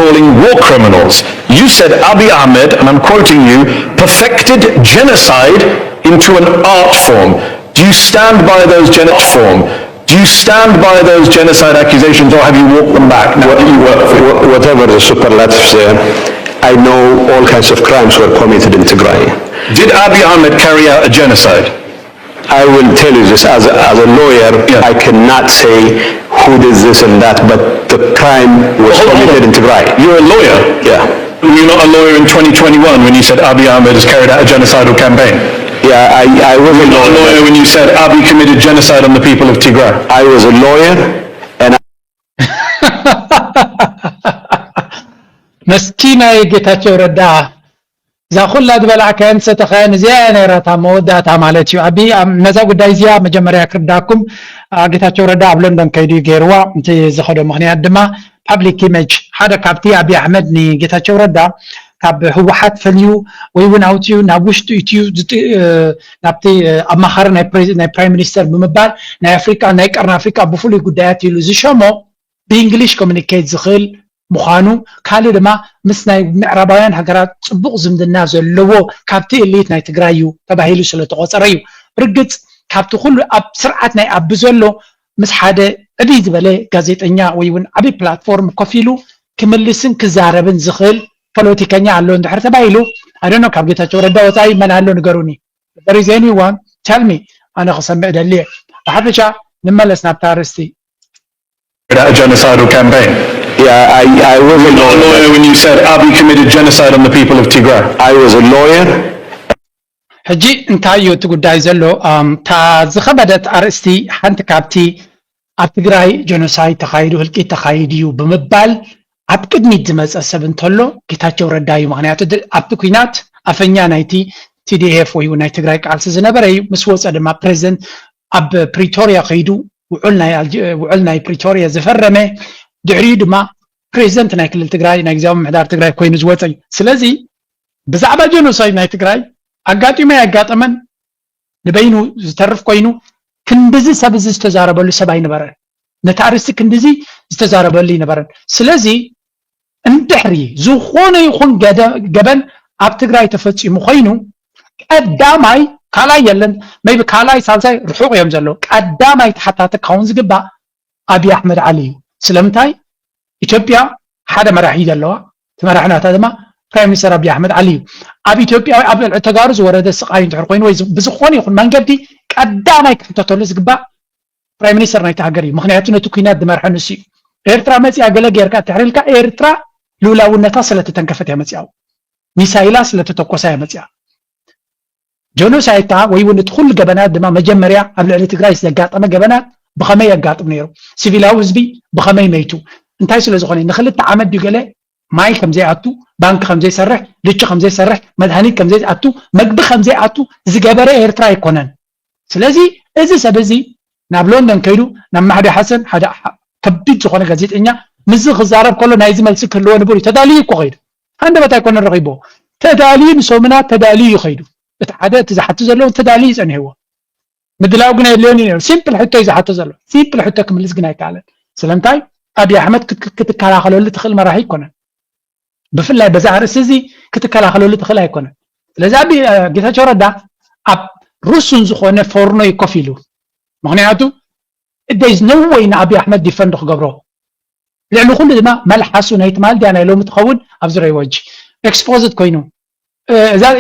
calling war criminals. You said Abiy Ahmed, and I'm quoting you, perfected genocide into an art form. Do you stand by those genocide form? Do you stand by those genocide accusations, or have you walked them back? What, what, whatever the superlatives there, I know all kinds of crimes were committed in Tigray. Did Abiy Ahmed carry out a genocide? I will tell you this as a, as a lawyer. Yeah. I cannot say who did this and that, but the crime was committed in Tigray. You're a lawyer. Yeah. Were you not a lawyer in twenty twenty-one when you said Abiy Ahmed has carried out a genocidal campaign? Yeah, I, I was a lawyer. Not a lawyer when you said Abiy committed genocide on the people of Tigray. I was a lawyer, and መስኪናይ ጌታቸው ረዳ፣ እዛ ኩላ ዝበላዕካያን ዝሰተኻያን እዚኣ እያ ነይራ እታ መወዳእታ ማለት እዩ። ኣቢ ነዛ ጉዳይ እዚኣ መጀመርያ ክርዳኩም፣ ጌታቸው ረዳ ኣብ ሎንዶን ከይዱ እዩ ገይርዋ። እቲ ዝኸዶ ምኽንያት ድማ ፓብሊክ ኢሜጅ ሓደ ካብቲ ኣቢ ኣሕመድ ንጌታቸው ረዳ ካብ ህወሓት ፈልዩ ወይ እውን ኣውፅኡ ናብ ውሽጡ ኢትዩ ናብቲ ኣማኻሪ ናይ ፕራይም ሚኒስተር ብምባል ናይ ኣፍሪቃ ናይ ቀርኒ ኣፍሪቃ ብፍሉይ ጉዳያት ኢሉ ዝሸሞ ብእንግሊሽ ኮሚኒኬት ዝኽእል ምዃኑ፣ ካልእ ድማ ምስ ናይ ምዕራባውያን ሃገራት ፅቡቕ ዝምድና ዘለዎ ካብቲ እሊት ናይ ትግራይ እዩ ተባሂሉ ስለተቖፀረ እዩ። ርግፅ ካብቲ ኩሉ ኣብ ስርዓት ናይ ኣቢ ዘሎ ምስ ሓደ ዕብይ ዝበለ ጋዜጠኛ ወይ እውን ዓብይ ፕላትፎርም ኮፍ ኢሉ ክምልስን ክዛረብን ዝኽእል ፖለቲከኛ ኣሎ እንድሕር ተባሂሉ ኣደኖ ካብ ጌታቸው ረዳ ወፃኢ መን ኣሎ ንገሩኒ። There is anyone tell me ኣነ ክሰምዕ ደልየ። ብሓፈሻ ንመለስ ናብታ ኣርእስቲ። That a genocidal campaign. Yeah, I, I was a Not a lawyer. Lawyer when you said Abiy committed genocide on the people of Tigray. I was a lawyer. ሕጂ እንታይ እዩ እቲ ጉዳይ ዘሎ? እታ ዝኸበደት ኣርእስቲ ሓንቲ ካብቲ ኣብ ትግራይ ጀኖሳይድ ተኻይዱ ህልቂት ተኻይዱ እዩ ብምባል ኣብ ቅድሚት ዝመፀ ሰብ እንተሎ ጌታቸው ረዳ እዩ። ምክንያቱ ኣብቲ ኩናት ኣፈኛ ናይቲ ቲዲኤፍ ወይ ናይ ትግራይ ቃልሲ ዝነበረ እዩ። ምስ ወፀ ድማ ፕሬዚደንት ኣብ ፕሪቶሪያ ከይዱ ውዑል ናይ ፕሪቶሪያ ዝፈረመ፣ ድሕሪኡ ድማ ፕሬዚደንት ናይ ክልል ትግራይ ናይ ግዜያዊ ምምሕዳር ትግራይ ኮይኑ ዝወፀ እዩ። ስለዚ ብዛዕባ ጀኖሳይድ ናይ ትግራይ ኣጋጢሞ ኣያጋጠመን ንበይኑ ዝተርፍ ኮይኑ ክንድዚ ሰብ እዚ ዝተዛረበሉ ሰብ ኣይነበረን። ነቲ ኣርእስቲ ክንድዚ ዝተዛረበሉ ኣይነበረን። ስለዚ እንድሕሪ ዝኾነ ይኹን ገበን ኣብ ትግራይ ተፈፂሙ ኮይኑ ቀዳማይ ካልኣይ የለን፣ maybe ካልኣይ ሳልሳይ ርሑቕ እዮም ዘለዉ። ቀዳማይ ተሓታቲ ክኸውን ዝግባእ ኣብይ ኣሕመድ ዓሊ እዩ። ስለምንታይ ኢትዮጵያ ሓደ መራሒ እዩ ዘለዋ፣ እቲ መራሒ ናታ ድማ ፕራይም ሚኒስተር ኣብይ ኣሕመድ ዓሊ እዩ። ኣብ ኢትዮጵያ ኣብ ልዕሊ ተጋሩ ዝወረደ ስቓይ እንድሕር ኮይኑ ወይ ብዝኾነ ይኹን መንገዲ ቀዳማይ ክሕተተሉ ዝግባእ ፕራይም ሚኒስተር ናይቲ ሃገር እዩ። ምክንያቱ ነቲ ኩናት ዝመርሐ ንሱ እዩ። ኤርትራ መፂኣ ገለ ጌርካ ትሕሪልካ ኤርትራ ልኡላውነታ ስለተተንከፈት እያ መፂኣ፣ ሚሳይላ ስለተተኮሳ እያ መፂኣ። ጀኖሳይድ ወይ እውን እቲ ኩሉ ገበናት ድማ መጀመርያ ኣብ ልዕሊ ትግራይ ዘጋጠመ ገበናት ብኸመይ የጋጥም ነይሩ፣ ሲቪላዊ ህዝቢ ብኸመይ መይቱ፣ እንታይ ስለ ዝኾነ ንክልተ ዓመት ድዩ ገለ ማይ ከም ዘይኣቱ፣ ባንክ ከም ዘይሰርሕ፣ ልቺ ከም ዘይሰርሕ፣ መድሃኒት ከም ዘይኣቱ፣ መግቢ ከም ዘይኣቱ ዝገበረ ኤርትራ ኣይኮነን። ስለዚ እዚ ሰብ እዚ ናብ ሎንደን ከይዱ ናብ ማሕዲ ሓሰን ሓደ ከቢድ ዝኾነ ጋዜጠኛ ምስዚ ክዛረብ ከሎ ናይዚ መልሲ ክህልዎ ንቡር እዩ። ተዳልዩ እኮ ከይዱ፣ ሃንደበት ኣይኮነን ረኺብዎ፣ ተዳልዩ ንሶምና ተዳልዩ እዩ ከይዱ። እቲ ሓደ እቲ ዝሓቱ ዘለውን ተዳልዩ እዩ ጸኒሕዎ። ምድላው ግን የድልዮን እዩ ነይሩ። ሲምፕል ሕቶ እዩ ዝሓቶ ዘሎ። ሲምፕል ሕቶ ክምልስ ግን ኣይከኣለን። ስለምንታይ ኣብይ ኣሕመድ ክትከላኸለሉ ትኽእል መራሒ ኣይኮነን። ብፍላይ በዛ ኣርእስቲ እዚ ክትከላኸለሉ ትኽእል ኣይኮነን። ስለዚ ኣብ ጌታቸው ረዳ ኣብ ርሱን ዝኾነ ፎርኖ እዩ ኮፍ ኢሉ። ምክንያቱ there is no way ንኣብይ ኣሕመድ ዲፈንድ ክገብሮ ልዕሊ ኩሉ ድማ መልሓሱ ናይ ትማል ድያ ናይ ሎሚ ትኸውን ኣብዚ ረይዎ ሕጂ ኤክስፖዝድ ኮይኑ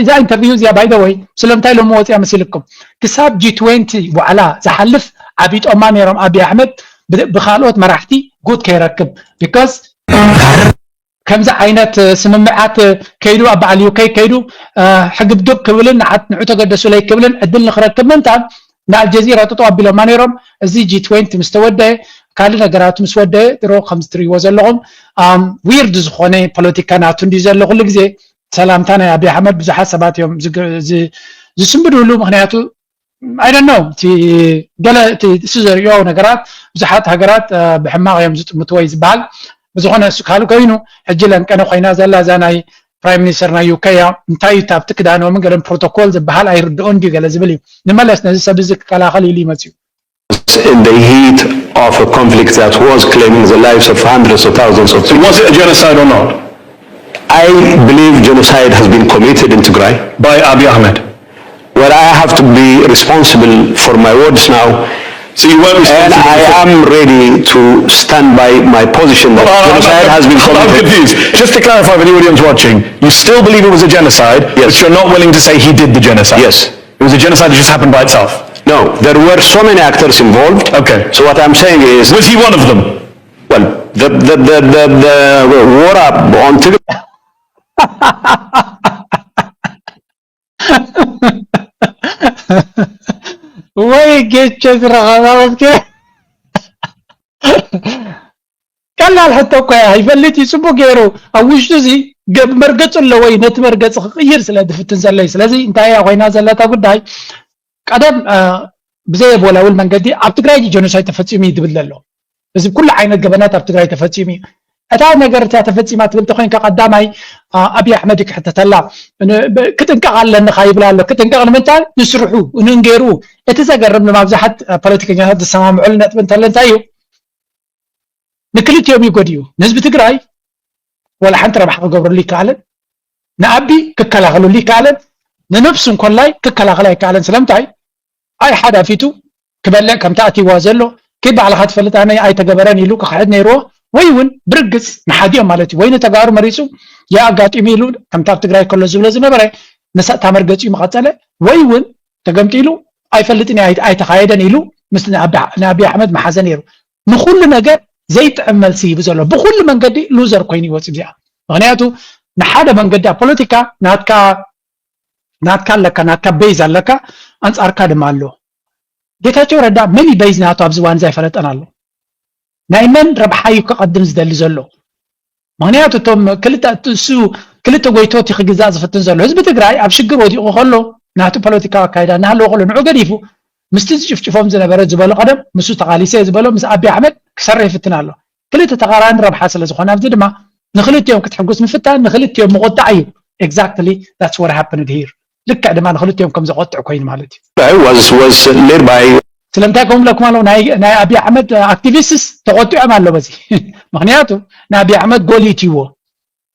እዛ ኢንተርቪው እዚኣ ባይ ወይ ስለምንታይ ሎሚ ወፅያ መሲልኩም ክሳብ ጂ ትዌንቲ ዋዕላ ዝሓልፍ ዓቢጦማ ነይሮም ኣብይ ኣሕመድ ብካልኦት መራሕቲ ጉድ ከይረክብ because ከምዚ ዓይነት ስምምዓት ከይዱ ኣብ በዓል ዩኬ ከይዱ ሕግብግብ ክብልን ንዓት ንዑ ተገደሱለይ ክብልን ዕድል ንክረክብ ምንታን ንኣልጀዚራ ጠጠው ኣቢሎማ ነይሮም። እዚ ጂ ትዌንቲ ምስ ተወደአ ካልእ ነገራት ምስ ወደአ ድሮ ከም ትርእይዎ ዘለኹም ዊርድ ዝኾነ ፖለቲካ ናቱ እንድዩ ዘሎ። ኩሉ ግዜ ሰላምታ ናይ ኣብይ ኣሕመድ ብዙሓት ሰባት እዮም ዝስንብድሉ። ምክንያቱ I don't know እቲ ገለ እቲ እሱ ዘርእዮ ነገራት ብዙሓት ሃገራት ብሕማቕ እዮም ዝጥምትዎ እዩ ዝበሃል። ብዝኾነ እሱ ካልእ ኮይኑ ሕጂ ለንቀነ ኮይና ዘላ እዛ ናይ ፕራይም ሚኒስተር ናይ ዩኬ እያ። እንታይ እዩ ኣብቲ ክዳኖምን ገለን ፕሮቶኮል ዝበሃል ኣይርድኦን ድዩ ገለ ዝብል እዩ። ንመለስ ነዚ ሰብ እዚ ክከላኸል ኢሉ ይመፅኡ። In the heat of a conflict that was claiming the lives of hundreds of thousands of people. Was it a genocide or not? I believe genocide has been committed in Tigray. By Abiy Ahmed. Well, I have to be responsible for my words now. So you weren't And responsible I for am ready to stand by my position that Hold on, genocide I'm, has been I'm, I'm committed. Confused. Just to clarify for the audience watching, you still believe it was a genocide, Yes. but you're not willing to say he did the genocide. Yes. It was a genocide that just happened by itself. No, there were so many actors involved. Okay. So what I'm saying is, Was he one of them? Well, the the the the, the war up on Tigray. ወይ ጌቸ ዝረኸባ ወስከ ቀላል ሕቶ እኮ እያ። ይፈልጥ እዩ ጽቡቅ ገይሩ ኣብ ውሽጡ እዚ ገብ መርገጹ ኣለወይ ነቲ መርገጽ ክቕይር ስለ ዝፍትን ዘሎ እዩ። ስለዚ እንታይ እያ ኮይና ዘለታ ጉዳይ ቀደም ብዘየወላውል መንገዲ ኣብ ትግራይ ጀኖሳይድ ተፈጺሙ እዩ ዝብል ዘሎ። እዚ ኩሉ ዓይነት ገበናት ኣብ ትግራይ ተፈጺሙ እዩ። እታ ነገር እታ ተፈጺማ ትብል ተኮይንካ ቀዳማይ ኣብይ ኣሕመድ እዩ ክሕተተላ። ክጥንቀቕ ኣለንኻ ይብላ ኣሎ። ክጥንቀቕ ንምንታይ ንስርሑ ንንገሩ። እቲ ዘገርም ንማብዛሓት ፖለቲከኛታት ዝሰማምዑሉ ነጥቢ እንተለ እንታይ እዩ? ንክልቲኦም እዩ ጎዲኡ። ንህዝቢ ትግራይ ወላ ሓንቲ ረብሓ ክገብረሉ ይከኣልን ንኣቢ ክከላኸለሉ ይከኣልን ንነብሱ እንኮላይ ክከላኸል ኣይከኣልን። ስለምንታይ ኣይ ሓዳፊቱ ክበልዕ ከምቲ ኣትይዋ ዘሎ ከይ ባዕልኻ ትፈልጥ ኣነ ኣይተገበረን ኢሉ ክኽሕድ ነይርዎ ወይ እውን ብርግፅ ንሓዲኦም ማለት እዩ ወይ ንተጋሩ መሪፁ የኣጋጢሙ ኢሉ ከምቲ ኣብ ትግራይ ከሎ ዝብሎ ዝነበረ ንሰእታ መርገፂኡ መቐፀለ ወይ እውን ተገምጢሉ ኣይፈልጥን ኣይተኻየደን ኢሉ ምስ ንኣብይ ኣሕመድ መሓዘ ነይሩ። ንኹሉ ነገር ዘይጥዕም መልሲ ይህብ ዘሎ ብኹሉ መንገዲ ሉዘር ኮይኑ ይወፅእ እዚኣ። ምክንያቱ ንሓደ መንገዲ ኣብ ፖለቲካ ናትካ ናትካ ኣለካ ናትካ ቤዝ ኣለካ ኣንፃርካ ድማ ኣሎ። ጌታቸው ረዳ መን እዩ ቤዝ ናቱ ኣብዚ እዋን እዚ ኣይፈለጠን ኣሎ። ናይ መን ረብሓ እዩ ክቐድም ዝደሊ ዘሎ? ምክንያቱ እቶም ክልተ እሱ ክልተ ጎይቶት ክግዛእ ዝፍትን ዘሎ ህዝቢ ትግራይ ኣብ ሽግር ወዲቑ ከሎ ናቱ ፖለቲካዊ ኣካይዳ እናሃለዎ ከሎ ንዑ ገዲፉ ምስቲ ዝጭፍጭፎም ዝነበረ ዝበሎ ቀደም ምስ ተቓሊሰ ዝበሎ ምስ ኣብይ ኣሕመድ ክሰርሕ ይፍትን ኣሎ። ክልተ ተቓራኒ ረብሓ ስለ ዝኾነ ኣብዚ ድማ ንክልቲኦም ክትሕጉስ ምፍታን ንክልቲኦም ምቑጣዕ እዩ። Exactly that's what happened here። ልክዕ ድማ ንክልቲኦም ከም ዘቆጥዕ ኮይኑ ማለት እዩ። I was was led by ስለምንታይ ከም ብለኩም ኣለዉ ናይ ኣብይ ኣሕመድ ኣክቲቪስትስ ተቆጢዖም ኣሎ በዚ ምክንያቱ ንኣብይ ኣሕመድ ጎል ይትይዎ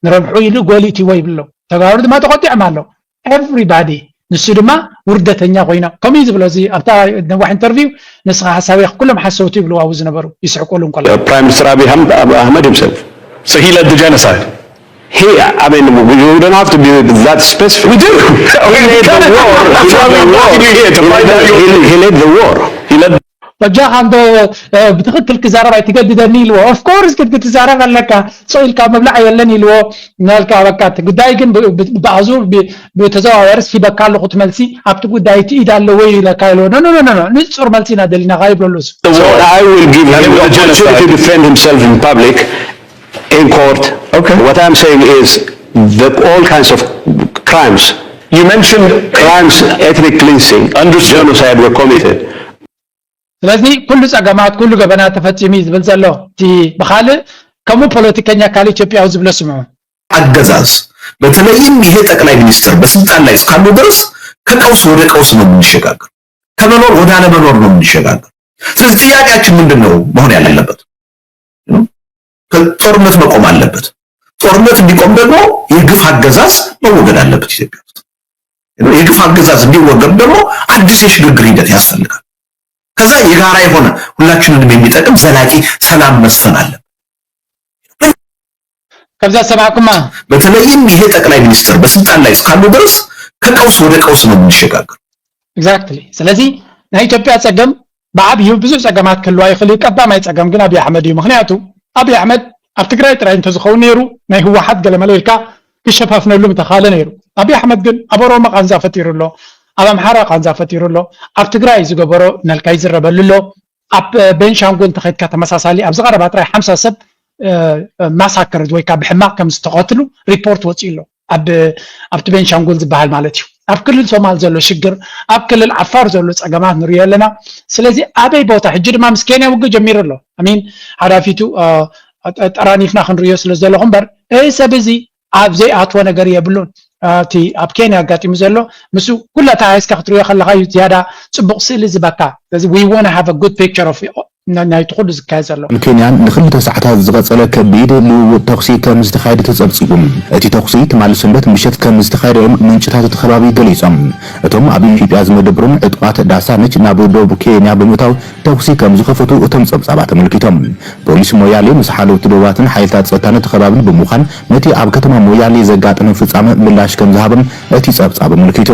ንረብሑ ኢሉ ጎል ይትይዎ ይብሎ ተጋሩ ድማ ተቆጢዖም ኣሎ everybody ንሱ ድማ ውርደተኛ ኮይና ከምኡ እዩ ዝብሎ እዚ ኣብታ ነዋሕ ኢንተርቪው ንስኻ ሓሳዊ ኩሎም ሓሰውቲ ይብልዋ ኣብኡ ዝነበሩ ይስሕቁሉ እንከሎ Prime Minister Abiy Ahmed himself. So he led the genocide. He, I mean, we don't have to be that specific. We do. He led the war. He led the war. He led the war. He led በጃኻ እንዶ ብትኽክል ክዛረብ ኣይትገድደኒ ኢልዎ። Of course ክትዛረብ ኣለካ። ስቕ ኢልካ ምብላዕ የለን ኢልዎ። ናልካ በቃ እቲ ጉዳይ ግን ብኣዙር ብተዘዋዋሪ ስሂበካ ኣለኹ ትመልሲ ኣብቲ ጉዳይ እቲ ኢድ ኣለዎ ኢለካ ኢልዎ። No no no no ንጹር መልሲ ኢና ደሊናኻ ይብሎ እሱ። So I will give him the opportunity to defend himself in public, in court. Okay. What I'm saying is that all kinds of crimes, You mentioned crimes, ethnic cleansing, Understood. Genocide were committed. ስለዚ ኩሉ ጸገማት ኩሉ ገበናት ተፈጺሙ እዩ ዝብል ዘሎ እቲ ብኻልእ ከምኡ ፖለቲከኛ ካልእ ኢትዮጵያዊ ዝብሎ ስምዑ። አገዛዝ በተለይም ይሄ ጠቅላይ ሚኒስትር በስልጣን ላይ እስካሉ ድረስ ከቀውስ ወደ ቀውስ ነው የምንሸጋገር፣ ከመኖር ወደ አለመኖር ነው የምንሸጋገር። ስለዚህ ጥያቄያችን ምንድን ነው መሆን ያለበት? ጦርነት መቆም አለበት። ጦርነት እንዲቆም ደግሞ የግፍ አገዛዝ መወገድ አለበት ኢትዮጵያ ውስጥ። የግፍ አገዛዝ እንዲወገድ ደግሞ አዲስ የሽግግር ሂደት ያስፈልጋል። ከዛ የጋራ የሆነ ሁላችንንም የሚጠቅም ዘላቂ ሰላም መስፈን አለበት። ከምዛ ሰማዕኩማ በተለይም ይሄ ጠቅላይ ሚኒስትር በስልጣን ላይ እስካሉ ድረስ ከቀውስ ወደ ቀውስ ነው የምንሸጋገር። Exactly ስለዚ ናይ ኢትዮጵያ ጸገም ብዓብዩ ብዙሕ ጸገማት ክህልዋ ይኽእል እዩ። ቀዳማይ ጸገም ግን ኣብይ ኣሕመድ እዩ። ምክንያቱ ኣብይ ኣሕመድ ኣብ ትግራይ ጥራይ እንተዝኸውን ነይሩ ናይ ህወሓት ገለመለ ኢልካ ክሸፋፍነሉ ምተኻለ ነይሩ። ኣብይ ኣሕመድ ግን ኣብ ኦሮሞ ቃንዛ ፈጢሩ ኣሎ፣ ኣብ ኣምሓራ ቃንዛ ፈጢሩ ኣሎ፣ ኣብ ትግራይ ዝገበሮ ነልካ ይዝረበሉ ኣሎ። ኣብ ቤንሻንጉል እንተኸድካ ተመሳሳሊ ኣብዚ ቀረባ ጥራይ ሓምሳ ሰብ ማሳከር ወይ ከዓ ብሕማቕ ከም ዝተቐትሉ ሪፖርት ወፂኡ ኣሎ። ኣብቲ ቤንሻንጉል ዝበሃል ማለት እዩ። ኣብ ክልል ሶማል ዘሎ ሽግር፣ ኣብ ክልል ዓፋር ዘሎ ፀገማት ንሪኦ ኣለና። ስለዚ ኣበይ ቦታ ሕጂ ድማ ምስ ኬንያ ውግእ ጀሚሩ ኣሎ። ኣሚን ሓዳፊቱ ጠራኒፍና ክንሪኦ ስለ ዘለኹ እምበር እዚ ሰብ እዚ ኣብ ዘይኣትዎ ነገር የብሉን። እቲ ኣብ ኬንያ ኣጋጢሙ ዘሎ ምስ ኩላ ተሓይስካ ክትሪኦ ከለካ እዩ ዝያዳ ፅቡቅ ስእሊ ዝበካ። ስለዚ we wanna have a good picture of ናይቲ ኩሉ ዝካየድ ዘሎ። ኬንያን ንክልተ ሰዓታት ዝቐጸለ ከቢድ ልውውጥ ተኹሲ ከም ዝተኻየደ ተጸብጺቡ። እቲ ተኹሲ ትማሊ ሰንበት ምሸት ከም ዝተኻየደ እዮም ምንጭታት እቲ ከባቢ ገሊጾም። እቶም ኣብ ኢትዮጵያ ዝመደብሮም ዕጡቓት ዳሳነች ናብ ደቡብ ኬንያ ብምእታው ተኹሲ ከም ዝኸፈቱ እቶም ጸብጻባት ኣመልኪቶም። ፖሊስ ሞያሌ ምስ ሓለውቲ ደባትን ሓይልታት ጸጥታን እቲ ከባቢን ብምዃን ነቲ ኣብ ከተማ ሞያሌ ዘጋጠመ ፍጻመ ምላሽ ከም ዝሃበም እቲ ጸብጻብ ኣመልኪቱ።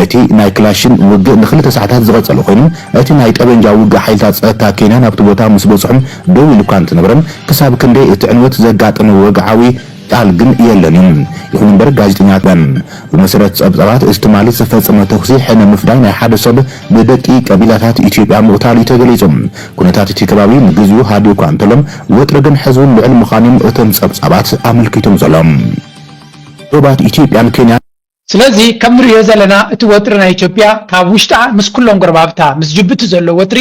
እቲ ናይ ክላሽን ውግእ ንክልተ ሰዓታት ዝቐጸለ ኮይኑ፣ እቲ ናይ ጠበንጃ ውግእ ሓይልታት ጸጥታ ኬንያ ናብቲ ቦታ ምስ በጽሑ ደው ኢሉ እኳ እንተነበረ፣ ክሳብ ክንደይ እቲ ዕንወት ዘጋጠመ ወግዓዊ ቃል ግን የለን እዩ። ይኹን እምበር ጋዜጠኛታት ብመሰረት ጸብጻባት እዚ ትማሊ ዝተፈጸመ ተኹሲ ሕነ ምፍዳይ ናይ ሓደ ሰብ ብደቂ ቀቢላታት ኢትዮጵያ ምቕታሉ እዩ ተገሊጹ። ኩነታት እቲ ከባቢ ንግዚኡ ሃዲኡ እኳ እንተሎ፣ ወጥሪ ግን ሕዚ እውን ልዑል ምዃኑ እዮም እቶም ጸብጻባት ኣመልኪቶም ዘሎ። ዶባት ኢትዮጵያን ኬንያን ስለዚ ከም ንሪኦ ዘለና እቲ ወጥሪ ናይ ኢትዮጵያ ካብ ውሽጣ ምስ ኩሎም ጎረባብታ ምስ ጅቡቲ ዘሎ ወጥሪ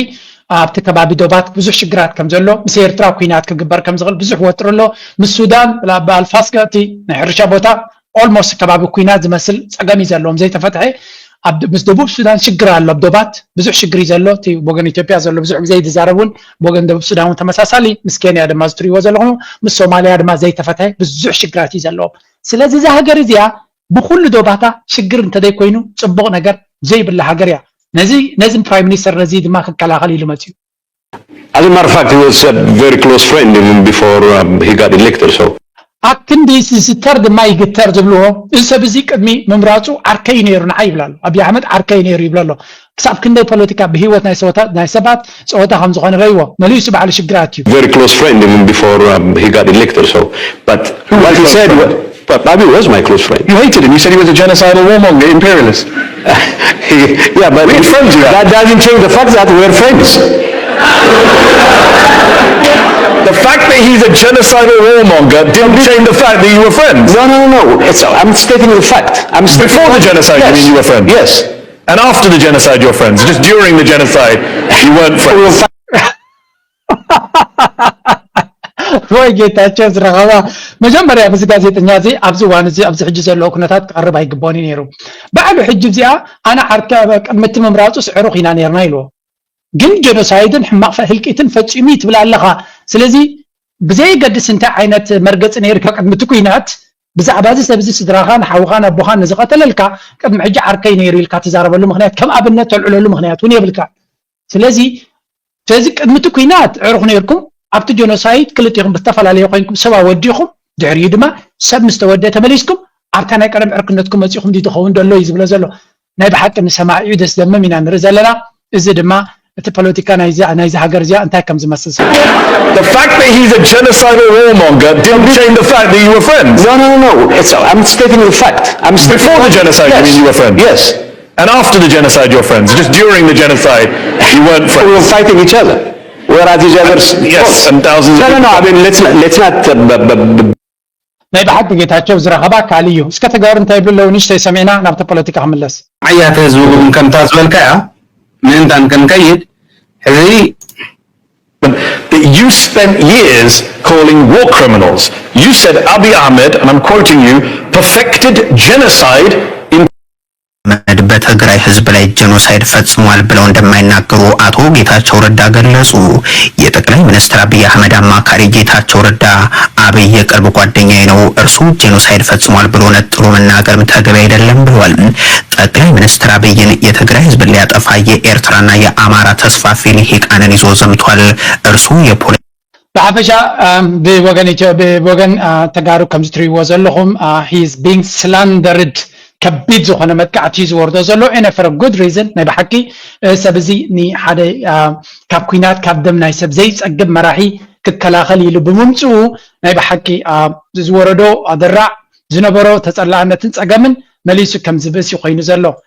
ኣብቲ ከባቢ ዶባት ብዙሕ ሽግራት ከም ዘሎ ምስ ኤርትራ ኩናት ክግበር ከም ዝኽእል ብዙሕ ወጥሪ ኣሎ። ምስ ሱዳን ብኣልፋስጋ እቲ ናይ ሕርሻ ቦታ almost ከባቢ ኩናት ዝመስል ጸገም እዩ ዘለዎም ዘይተፈትሐ። ኣብ ምስ ደቡብ ሱዳን ሽግር ኣሎ ኣብ ዶባት ብዙሕ ሽግር እዩ ዘሎ። እቲ ወገን ኢትዮጵያ ዘሎ ብዙሕ ግዜ ዝዛረብ እውን ወገን ደቡብ ሱዳን እውን ተመሳሳሊ ምስ ኬንያ ድማ ዝትሪእዎ ዘለኹም ምስ ሶማልያ ድማ ዘይተፈትሐ ብዙሕ ሽግራት እዩ ዘለዎም። ስለዚ እዛ ሃገር እዚኣ ብኩሉ ዶባታ ሽግር እንተዘይኮይኑ ጽቡቕ ነገር ዘይብላ ሃገር እያ። ነዚ ነዚ ፕራይም ሚኒስተር ነዚ ድማ ክከላኸል ኢሉ መፅዩ። As a matter of fact, he was a very close friend even before um, he got elected. So ኣብ ክንዲ ዝስተር ድማ ይግተር ዝብልዎ እዚ ሰብ እዚ ቅድሚ ምምራፁ ዓርከይ ነይሩ ንዓይ ይብላ ኣሎ። ኣብይ ኣሕመድ ዓርከይ ነይሩ ይብሎ ኣሎ። ክሳብ ክንደይ ፖለቲካ ብህይወት ናይ ሰወታ ናይ ሰባት ፀወታ ከም ዝኾነ ረይዎ መሊሱ ባዕሉ ሽግራት እዩ። very close friend even before um, he got elected. So, but what he said was, but Abiy was my close friend. You hated him. You said he was a genocidal warmonger, imperialist. yeah, but We friends, you know. that doesn't change the fact that we're friends. The fact that he's a genocidal warmonger didn't change the fact that you were friends. No, no, no, no. It's, I'm stating the fact. I'm stating Before the genocide, you Yes. mean you were friends? Yes. And after the genocide, you're friends. Just during the genocide, you weren't friends. ወይ ጌታቸው ዝረኸባ መጀመርያ ምስ ጋዜጠኛ እዚ ኣብዚ እዋን እዚ ኣብዚ ሕጂ ዘለዎ ኩነታት ክቐርብ ኣይግባኦን እዩ ነይሩ። ባዕሉ ሕጂ እዚኣ ኣነ ዓርኪ ቅድሚ እቲ ምምራፁ ስዕሩኽ ኢና ነይርና ኢልዎ። ግን ጀኖሳይድን ሕማቕ ህልቂትን ፈፂሙ እዩ ትብል ኣለኻ። ስለዚ ብዘየገድስ እንታይ ዓይነት መርገፂ ነይርካ ቅድሚ እቲ ኩናት ብዛዕባ እዚ ሰብ እዚ ስድራኻን ሓውኻን ኣቦኻን ንዝቐተለልካ ቅድሚ ሕጂ ዓርከይ ነይሩ ኢልካ ትዛረበሉ ምኽንያት ከም ኣብነት ተልዕለሉ ምኽንያት እውን የብልካ። ስለዚ ስለዚ ቅድሚ እቲ ኩናት ዕሩኽ ነይርኩም ኣብቲ ጀኖሳይድ ክልቲኹም ብዝተፈላለየ ኮይንኩም ሰብ ኣወዲኹም ድሕሪኡ ድማ ሰብ ምስ ተወደ ተመሊስኩም ኣብታ ናይ ቀደም ዕርክነትኩም መፂኹም ድዩ ትኸውን ዘሎ እዩ ዝብሎ ዘሎ። ናይ ብሓቂ ንሰማዒኡ ደስ ዘምም ኢና ንርኢ ዘለና። እዚ ድማ እቲ ፖለቲካ ናይዚ ናይዚ ሃገር እዚኣ እንታይ ከም ዝመስል The fact that he's a genocidal warmonger didn't change the fact that you were friends. No, no, no, no. It's, I'm stating the fact. I'm stating Before the genocide, you Yes. mean you were friends? Yes. And after the genocide, you're friends. Just during the genocide, you weren't We were friends. fighting each other. We're at each other's Yes, throats. and thousands No, of no, no. I mean, let's not, let's not. Uh, b- b- b- ናይ ብሓቂ ጌታቸው ዝረኸባ ካልእ እዩ። እስከ ተጋሩ እንታይ ይብሉ ኣለዉ ንእሽተይ ሰሚዕና ናብቲ ፖለቲካ ክምለስ። ዓያተ ህዝቢ እውን ከምታ ዝበልካያ ምእንታን ክንከይድ ሕዚ That you spent years calling war criminals. You said Abiy Ahmed, and I'm quoting you, perfected genocide in አህመድ በትግራይ ህዝብ ላይ ጄኖሳይድ ፈጽሟል ብለው እንደማይናገሩ አቶ ጌታቸው ረዳ ገለጹ። የጠቅላይ ሚኒስትር አብይ አህመድ አማካሪ ጌታቸው ረዳ አብይ የቅርብ ጓደኛዬ ነው፣ እርሱ ጄኖሳይድ ፈጽሟል ብሎ ነጥሎ መናገርም ተገቢ አይደለም ብለዋል። ጠቅላይ ሚኒስትር አብይን የትግራይ ህዝብን ሊያጠፋ የኤርትራና የአማራ ተስፋፊ ልሂቃንን ይዞ ዘምቷል። እርሱ የፖለ ብሓፈሻ ብወገን ኢትዮ ብወገን ተጋሩ ከም ዝትሪእዎ ዘለኹም he is being slandered ከቢድ ዝኾነ መጥቃዕቲ ዝወርዶ ዘሎ and for good reason። ናይ ብሓቂ ሰብ እዚ ንሓደ ካብ ኩናት ካብ ደም ናይ ሰብ ዘይፀግብ መራሒ ክከላኸል ኢሉ ብምምፅኡ ናይ ብሓቂ ዝወረዶ ኣደራዕ ዝነበሮ ተፀላእነትን ፀገምን መሊሱ ከም ዝብእስ እዩ ኮይኑ ዘሎ።